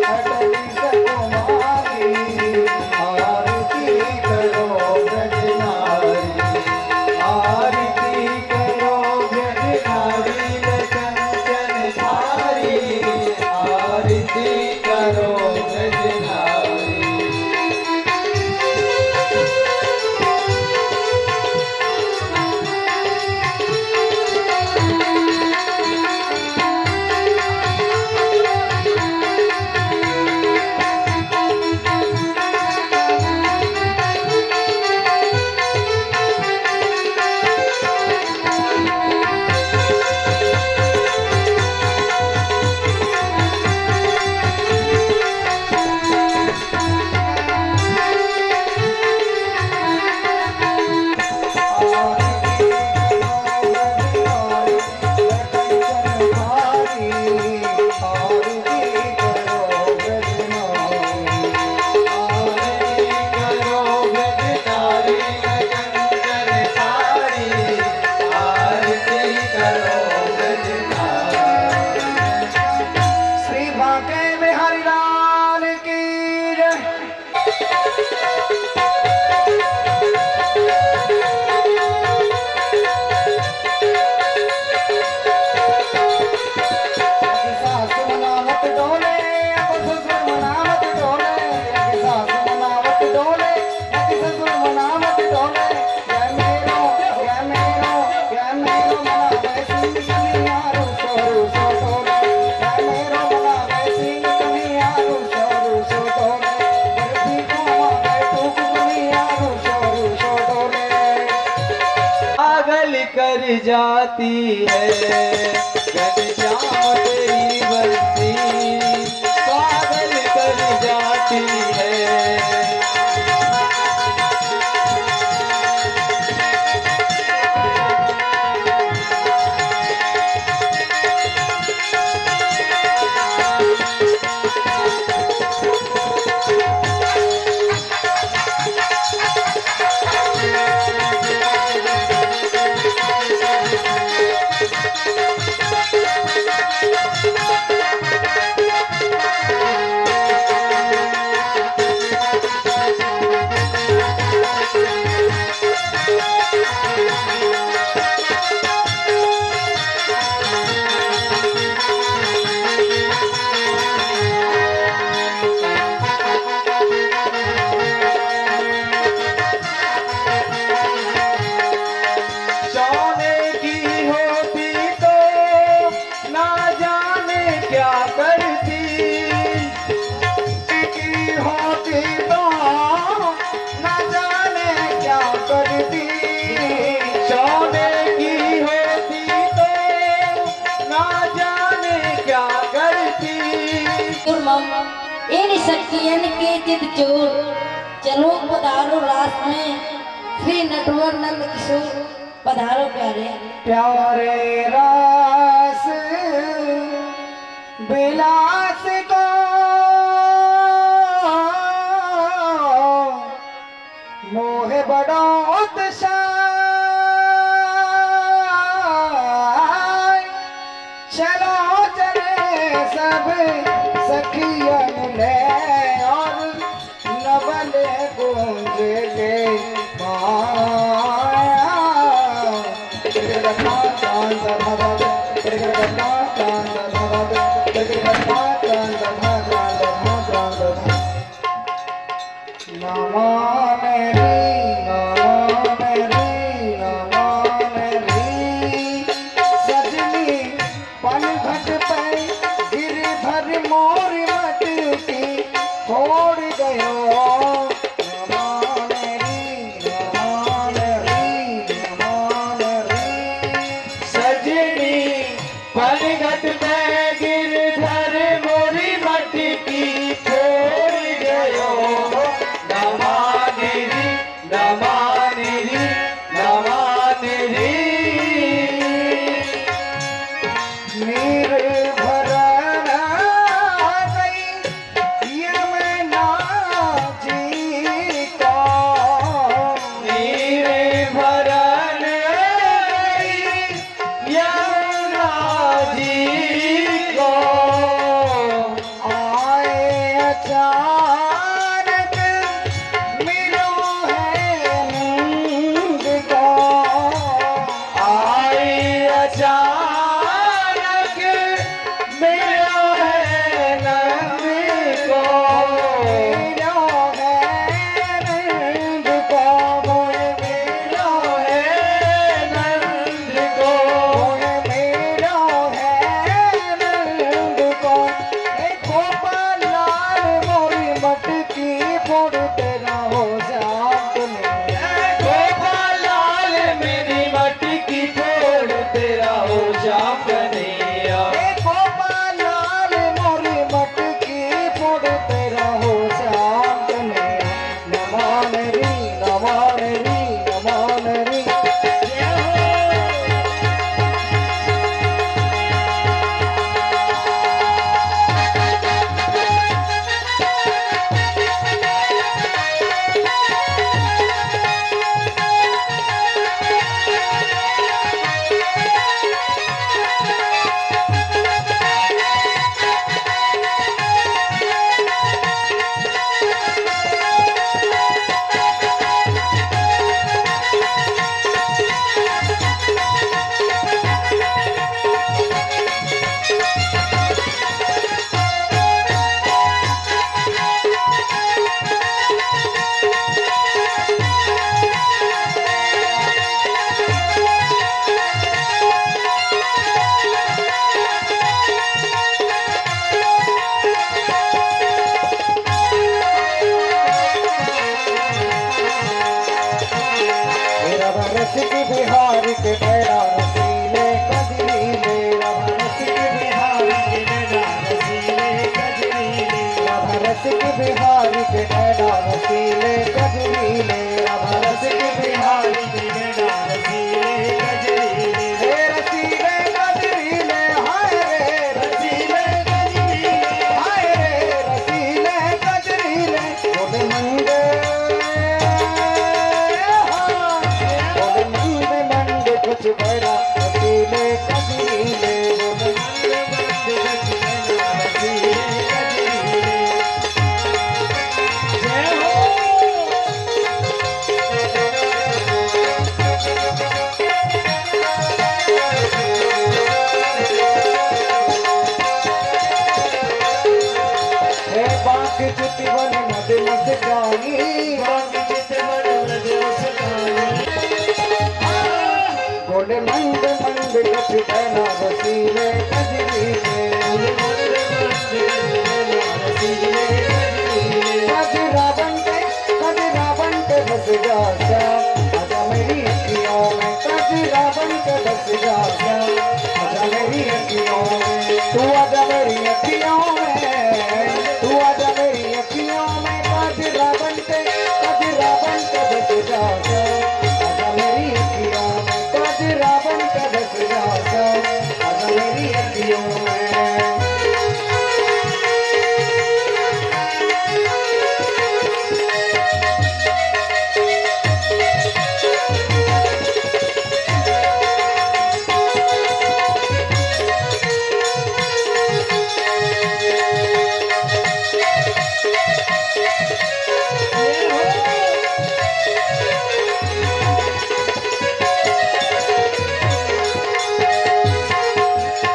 अटली सकुमारी, आरती करो ब्रज नारी, आरती करो ब्रज नारी कंचन थारी, आरती करो ब्रज नारी। आरती करो ब्रज नारी कंचन थारी, आरती करो ब्रज नारी, आरती करो ब्रज नारी कंचन थारी, आरती करो ब्रज नारी। श्री बांके बिहारी लाल की जय। सास मनावत डोले, अब ससुर मनावत डोले, सास मनावत डोले, ससुर मनावत डोले, जय मेरो जय मेरो जय मेरो मनावे सिंह कन्हैया रूसो रूसो डोले, जय मेरो मनावे सिंह कन्हैया रूसो रूसो डोले, बर्फी को मांगे टूक कन्हैया रूसो रूसो डोले। पागल कर जाती है घनश्याम तेरी बंसी, पागल कर जाती है। सोने की होती तो ना जाने क्या करती, की होती तो न जाने क्या करती, सोने की होती तो ना जाने क्या करती। इन शक्तियन के चित चोर, चलो पधारो रास में श्री नटवर नंद किशोर, पधारो प्यारे प्यारे रास बिलास को, मोह बड़ा उत्साह, चलो चले सब सखियन ले और नवल गुंज के माया। सजनी पलघट पे गिरधर मोर मटकी फोड़ गयो। नमान री नमान री नमान री। सजनी पलघट पे गिरधर मोरी मटकी फोड़ गयो। नमानि री नमानि री नमानि री। नीर भरन गई यमुना अचानक मिलो है नंद को। आई अचानक मिलो है नंद को। मिलो है नंद को, मोहे मिलो है नंद को। मोहे मिलो है नंद को। हे गोपाल लाल मोरी मटकी फोड़ तेरा हो श्याम कन्हैया। गोपाल लाल मेरी मटकी फोड़ तेरा हो श्याम कन्हैया। हे गोपाल लाल मोरी मटकी फोड़ तेरा हो श्याम कन्हैया। नमान री नमान री नमान री। जय हो। मेरा रसिक बिहारी के नैना रसीले कजरीले। राधा रसिक बिहारी के नैना रसीले कजरीले। राधा रसिक बिहारी के नैना रसीले कजरीले। राधा रसिक बिहारी बिहारी के नैना रसीले कजरीले। हे रसीले कजरीले हाय रे रसीले कजरीले। हाय रे रसीले कजरीले। बोले मंदे बोले मंदे मंदे कुछ बड़ा रसीले कजरीले। बोले मंद मंद गज नैना रसीले कजरीले। जय हो। हे बांक चितवन मद मस्तानी। बांक चितवन मद मस्तानी। बोले मंद मंद कछ बना रसीले कजरीले। बोले मंद मंद गज नैना रसीले कजरीले। कजरा बनके कजरा बनके बस जा श्याम आजा मेरी अखियों में। कजरा बनके बस जा श्याम आजा मेरी अखियों में। तू आजा मेरी अखियों में, तू आजा मेरी अखियों में। कजरा बनके बस जा श्याम आजा मेरी अखियों में। कजरा बनके बस जा श्याम आजा मेरी अखियों में। जय हो।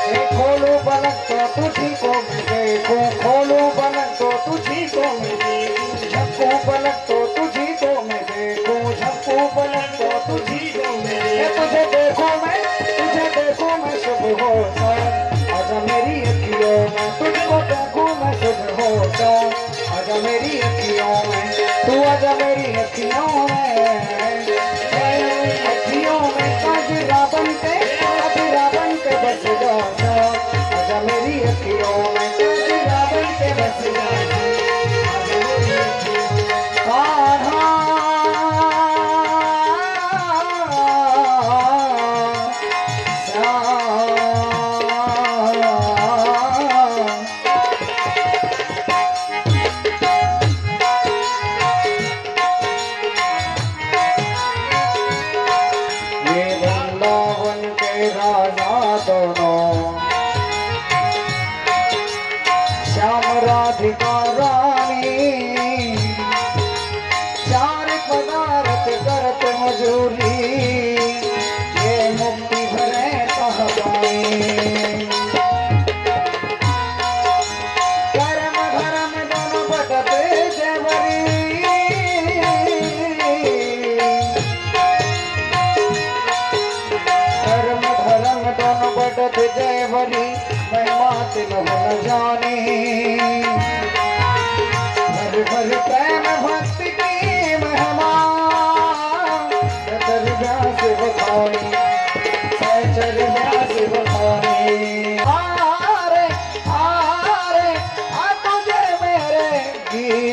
हे खोलो पलक तो तुझी को मैं देखूं, खोलो पलक तो तुझी को मैं देखूं, झपकूं पलक तो तुझी को मैं देखूं, झपकूं पलक तो तुझी तुझी को हे मेरे तुझे देखूं मैं, तुझे देखूं मैं शुभ हो सा आजा मेरी अखियों में। तुझको देखूं मैं शुभ हो सा आजा मेरी अखियों में। तू आजा मेरी अखियों में, अखियों में। कजरा बनके बस जा सा आजा मेरी अखियों में। कजरा बनके बस जा सा आजा मेरी अखियों में। कान्हा श्याम।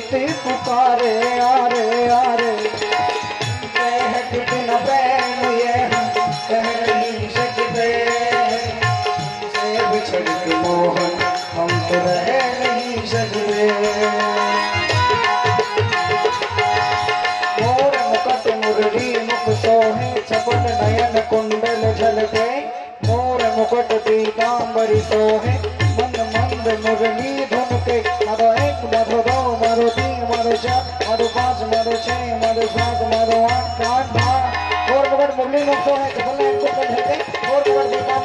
प्रीति पुकारे आरे आरे। कह कितना प्रेम ये हम कह नहीं सकते, से बिछड़ के मोहन हम तो रह नहीं सकते। मोर मुकुट मुरली मुख सोहे, छपन नयन कुंडल झलके। मोर मुकुट पीतांबरी सोहे, मन मंद मुरली धुन के। मारो एक, मारो दो, मारो तीन, मारो चार, मारो पांच, मारो छह, मारो सात, मारो आठ, आठ बार। मोर मुकुट मुरली मुख सोहे, छपन नयन कुंडल झलके। मोर मुकुट पीतांबरी